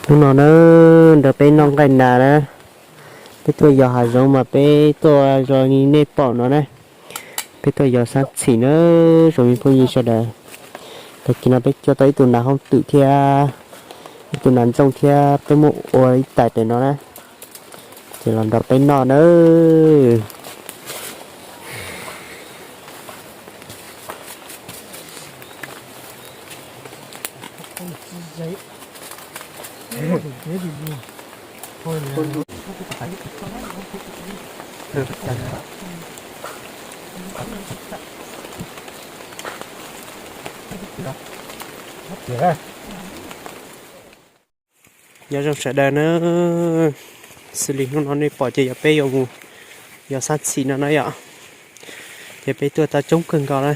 Hnub no na, nrog peb noj nqaij nas na, peb tuaj yos hav zoov mas peb tuaj zoo li nej pom no na, peb tuaj yos xab txhim na, tsoom me phooj ywg sawv daws. Tag kis no peb cuab tau ib tug nas hoob twm thiab ib tug nas ntxooj thiab peb muab ua ib tais pem no na, ces los nrog peb noj na. Nyob zoo sawv daws na, xws li hnub no nej pom ces yog peb yuav mus yos xab txhim no na yom. Ces peb tuaj tau coob kawg nkaus na,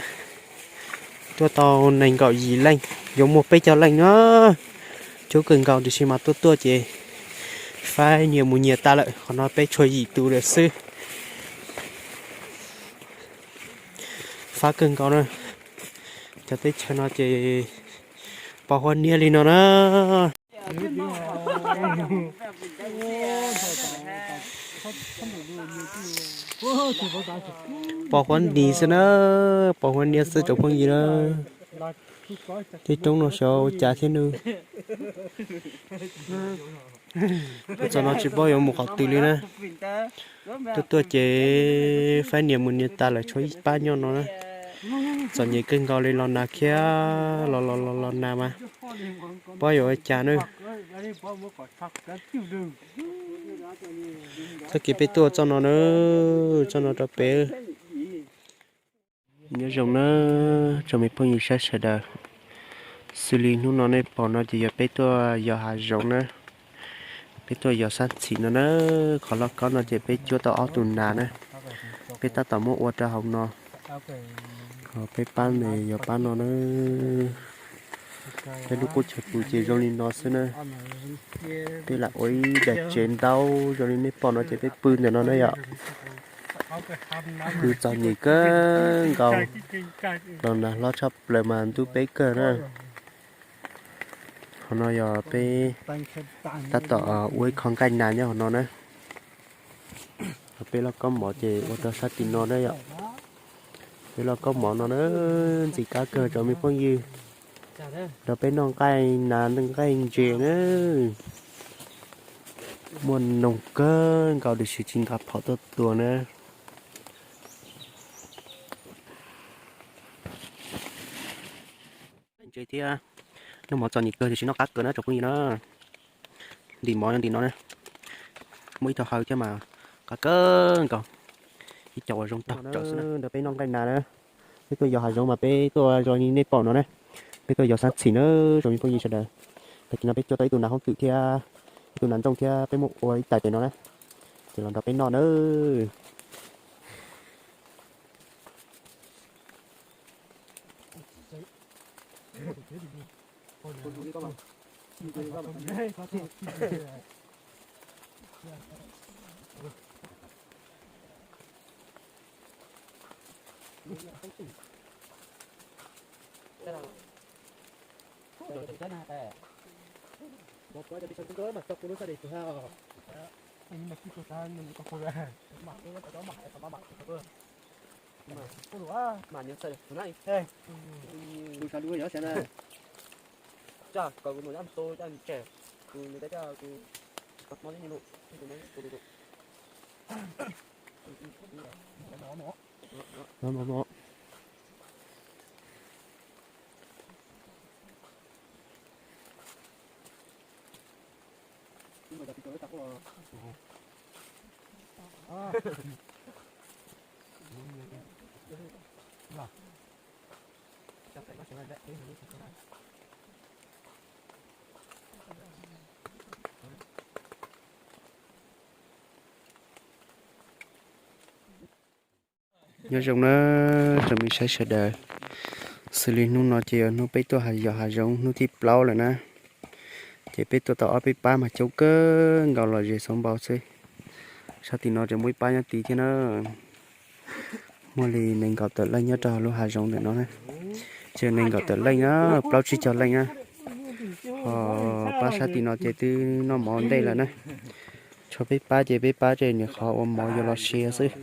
tuaj tau nees nkaum yim leej, yuav muaj peb caug leej na. Coob kawg nkaus tiam sis mas tuaj tuaj ces faib nyias mus nyias tas lawm, qhov no peb tshuav yim tus lawm xwb. Fab kawg nkaus na, cov teb chaws no ces pos huab niab li no na. Pos huab ntis xwb na, pos huab niab xwb tsoom phooj ywg na. Tej roob no xyov ua cas thiab nws. Tuaj txog no tsis paub yuav mus qhov twg li na. Tuaj tuaj ces faib nias mus nias tas lawm tshuav ib pab nyob no na. Txom nyem kawg nkaus li los nag khiab los los los los nag mas paub yuav ua cas na. Txoj kev peb tuaj txoj no na, txoj no rau pem. Nyob zoo na, tsoom me phooj ywg sawv daws. Xws li hnub no nej pom no ces yog peb tuaj yos hav zoov na. Peb tuaj yos xab txhim no na. Qhov lauj kaub no ces peb cuab tau ob tug nas na. Peb tab tom muab ua rau hauv no. Peb pab ntawm yog pab no na. Peb lub qub chaw pw ces zoo li no xwb na. Peb lam ua ib daim tsev ntaub zoo li nej pom no ces peb pw ntawm no na yom. Pw txom nyem kawg nkaus, los nag hlob tshaj plaws mas ntub peb kawg na. Qhov no yog peb tab tom ua ib qho nqaij nas nyob hauv no na. Peb lauj kaub mov ces ua rau sab tim no na yom. Peb lauj kaub mov no na, ntxim qab kawg tsoom me phooj ywg, nrog peb noj nqaij nas nqaij ntses na. Muaj noog kawg nkaus tiam sis tsis nqa phom tuaj tua na. Ntses thiab noj mov txom nyem kawg tiam sis noj qab kawg na tsoom phooj ywg na. Ntim mov ntim no na, muaj ib tog haw thiab mas qab kawg nkaus, ib co uas zoo tag raws xwb na. Nrog peb noj nqaij nas na, peb tuaj yos hav zoov mas peb tuaj zoo li nej pom no na, peb tuaj yos xab txhim na, tsoom me phooj ywg sawv daws. Tag kis no peb cuab tau ib tug nas hoob twm thiab ib tug nas ntxooj thiab peb muab ua ib tais pem no na, ces los nrog peb noj na. Nyob zoo na, tsoom me saib sawv daws. Xws li hnub no ces yog hnub peb tuaj yos hav zoov hnub thib plaub lawm na. Ces peb tuaj tau ob peb pab mas coob kawg nkaus los ze xauv npau xwb. Sab tim no ces muaj ib pab nyob tid thiab na. Muaj li nees nkaum tawm leej nyob rau lub hav zoov ntawm no na. Ces nees nkaum tawm leej na, plaub tsib caug leej na. Ho pab sab tim no ces twb noj mov ntej lawm na. Tshuav peb pab ces peb pab ces niam qhov ua mov yuav los sia xwb.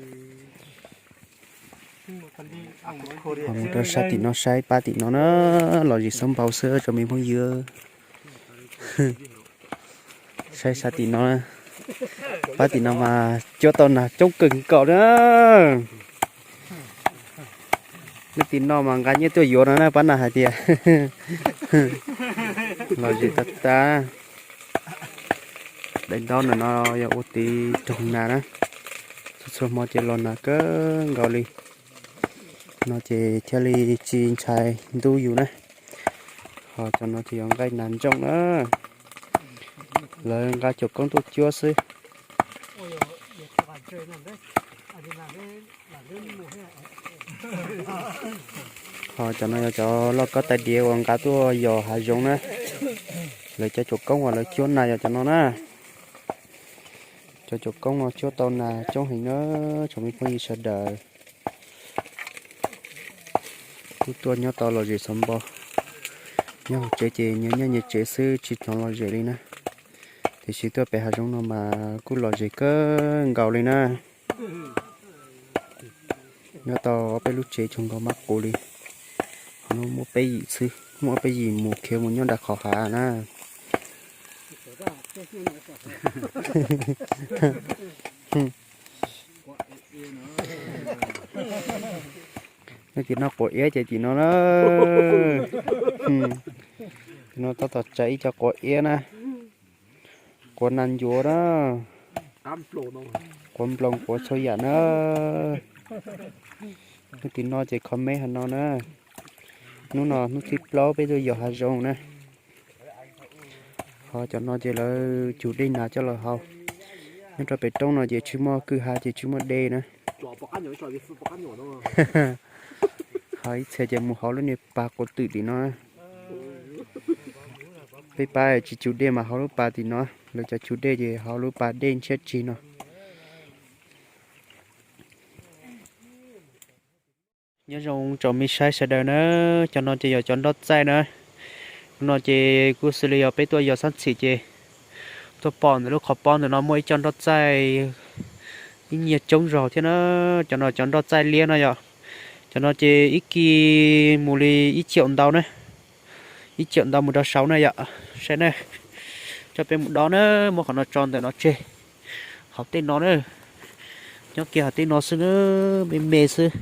Ho mus rau sab tim no saib pab tim no na, los zem xab npau xwb tsoom me phooj ywg. Saib sab tim no, pab tim no mas cuab tau nas coob kawg nkaus na. Leej tim no mas nqa nyiaj tuaj yuav no na, pab nas hais tias los zem tag tag. Daim ntaub ntawm no yog ua tiv roog nas na. Txhua txhua hmo ces los nas kawg nkaus li. No ces thiaj li tsis ntshai ntub yus na. Ho cov no ces yog nqaij nas ntsooj na. Lawv nqa cuam koob tuaj cuab xwb. Ho cov no yog cov loj kob tais diav uas nqa tuaj yos hav zoov na. Lawv cov cuam koob uas lawv cuab nas yog cov no na. Cov cuam koob no cuab tau nas coob heev na, tsoom me phooj ywg sawv daws. Kuj tuaj nyob tau los zem xav npo. Nyob hauv tsev ces nyias nyob nyias tsev xwb tsis hnov los zem li na. Tiam sis tuaj pem hav zoov no mas kuj los zem kawg nkaus li na. Nyob tau ob peb lub tsev tsaus nkaus mab qus li. Qhov no muaj peb yim xwb, muaj ob peb yim mus khiav mus nyob nram qhov hav na. Nej tias noj quav iab ces tim no na. Tim no tab tom tsa ib co quav iab na. Quav nas ncuav na. Quav nploos quav txhua yam na. Nej tim no ces comment hauv no na. Hnub no hnub thib plaub peb tuaj yos hav zoov na. Ho cov no ces lawv cug dej nas coj los haus. Nyob rau pem roob no ces tsis muaj kwj ha ces tsis muaj dej na. Ho ib txhia ces mus hauv lub niag pas quav twm tim no. Peb pab tsis cug dej mas hauv lub pas tim no, lawv cov cug dej ces hauv lub pas dej ntshiab tsig no. Nyob zoo tsoom me saib sawv daws na, cov no ces yog cov nroj txaij na. Hnub no ces kuj xws li yog peb tuaj yos xab txhim ces tuaj pom ntawm lub qhov pob ntawm no muaj ib co nroj txaij ib nyiag coob zog thiab na. Cov no cov nroj txaij liab no yom. Cov no ces ib kis mus li ib ciam ntau na, ib ciam ntau mus rau saud na yom. Saib na, coj peb mus dob na, muab qhov no tso ntawm no tseg. Hauv tej no na, nyob kiag hauv tej no xwb na, me me xwb,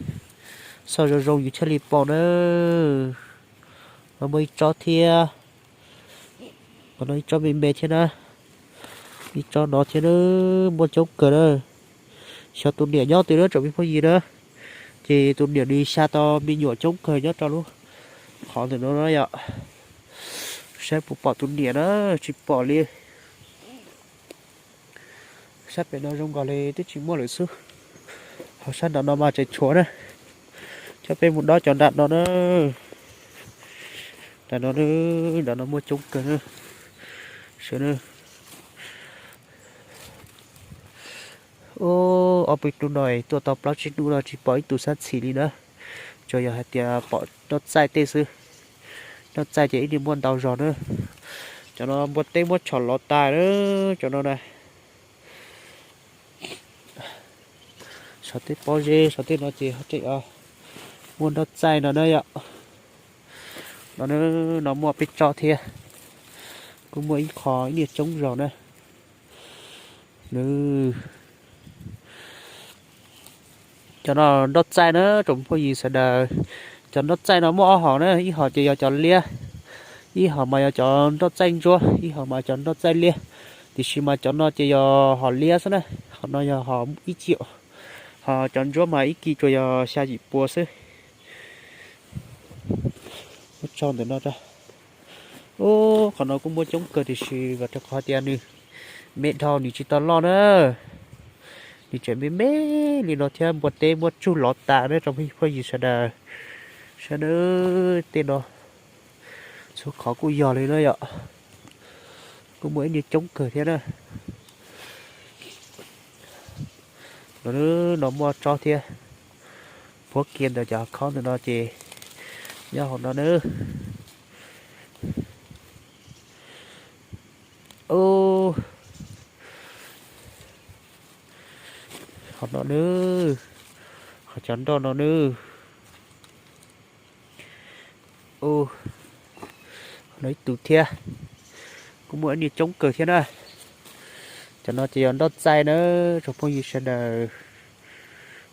xauj zoo zoo yus thiaj li pom na. No muaj ib tsob thiab, qhov no ib tsob me me thiab na, ib tsob no thiab na, muaj coob kawg na. Xyov tus niam nyob twg na tsoom me phooj ywg na, ces tus niam nws xa tau me nyuam coob kawg nyob rau lub qhov ntawm no na yom. Saib puas pom tus niam na, tsis pom li. Sab pem no zoo nkaus li twb tsis muaj lawm xwb. Ho sab nram no mas tseem tshuav na. Coj peb mus dob cov nram no na. Nram no, nram no muaj coob kawg na. Sawv na. Ob peb hnub no tuaj tau plaub tsib hnub no tsis pom ib tug xab txhim li na. Tsuas yog hais tias pom nroj txaij tej xwb. Nroj txaij ces ib niag muaj ntau zog na. Cov no npua teb muab tshom lov tas na, cov no na. Saum tej pob zeb saum tej no ces muaj nroj txaij no na yom. No, no muaj peb tsob thiab. Kuj muaj ib qho ib niag coob zog na. Cov no nroj txaij na tsoom phooj ywg sawv daws. Cov nroj txaij no muaj ob hom na, ib hom ces yog cov liab, ib hom mas yog cov nroj txaij ntsuab, ib hom mas cov nroj txaij liab. Tiam sis mas cov no ces yog hom liab xwb na, hom no yog hom ib ciam, ho cov ntsuab mas ib kis tsuas yog xya yim pua xwb. Muab tso ntawm no rau. Ub, qhov no kuj muaj coob kawg tiam sis vam rau qhov tias nws me dhau nws tsis tau loj na. Nws tseem me me li no thiab npua teb muab tsug lov tas na tsoom phooj ywg sawv daws. Saib na, tej no txhua qhov kuj yog li na yom. Kuj muaj ib niag coob kawg thiab na. No, no muaj tsob thiab. Puab kiag ntawm cov khob ntawm no ces nyob hauv no na. No nawb, qhov cov nroj no nawb. Ub, no ib tug thiab. Kuj muaj ib niag coob kawg thiab na. Cov no ces yog nroj txaij na, tsoom phooj ywg sawv daws.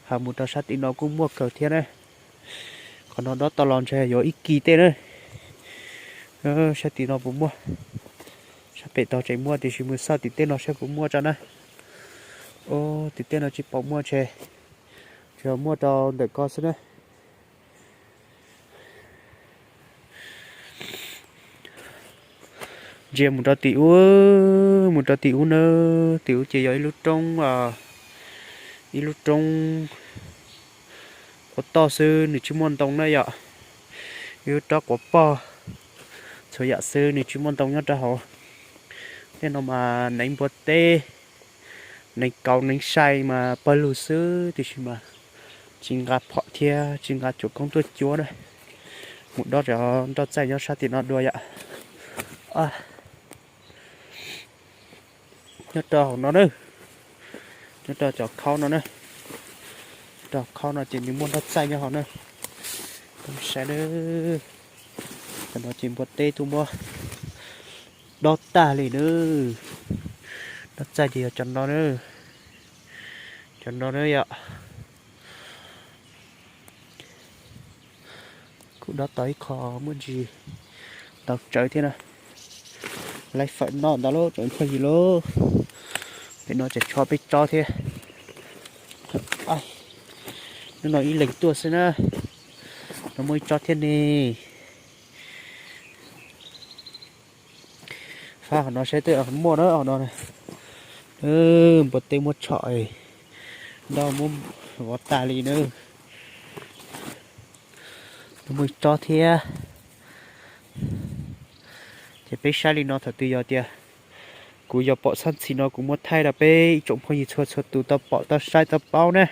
Ho mus rau sab tim no kuj muaj kawg thiab na. Qhov no dob tau los ntshe yuav ib kis tej na. Sab tim no puas muaj? Sab pem tod tseem muaj tiam sis mus xauj tim tej no saib puas muaj tso na. Ub, tim tej no tsis pom muaj ntshe, tsuas muaj rau ntawm ko xwb na. Ntsia mus rau tim ub, mus rau tim ub na, tim ub ces yog ib lub roob, ib lub roob ua toj xwb, nws tsis muaj ntoo na yom. Ib lub roob quav poj txhua yam xwb, nws tsis muaj ntoo nyob rau hauv. Tej no mas neev npua teb, neev kauv neev sai mas pawg lug xwb, tiam sis mas tsis nqa phom thiab tsis nqa cuam koob tuaj cuab na. Mus dob cov nroj txaij nyob sab tim no dua yom. Nyob rau hauv no na, nyob rau cov khaub no na, rau khaub no ces nws muaj nroj txaij nyob hauv na. Koj saib na, cov no ces npua teb tuaj muab dob tag li na. Nroj txaij ces yog cov no na, cov no na yom. Kuj dob tau ib qho muaj ntsis ntau tsawv thiab na. Laib fawm noj ntau lawm tsoom phooj ywg lauj. Pem no tseem tshuav peb tsob thiab. Hnub no ib leeg tuaj xwb na, no muaj ib tsob thiab ne. Fab hauv no saib twb muaj na, hauv no. Npua teb muab tshom, nroj muab vov tas li na. Muaj ib tsob thiab. Ces peb saib li no, thaum twg yog tias kuv yog pom txhab ntxhi no kuv muab thaij rau peb ib tsoom phooj ywg txhua txhua tus tau pom tau saib tau paub na.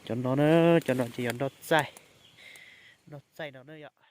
Cov no na, cov no ces yog nroj txaij, nroj txaij no na yom.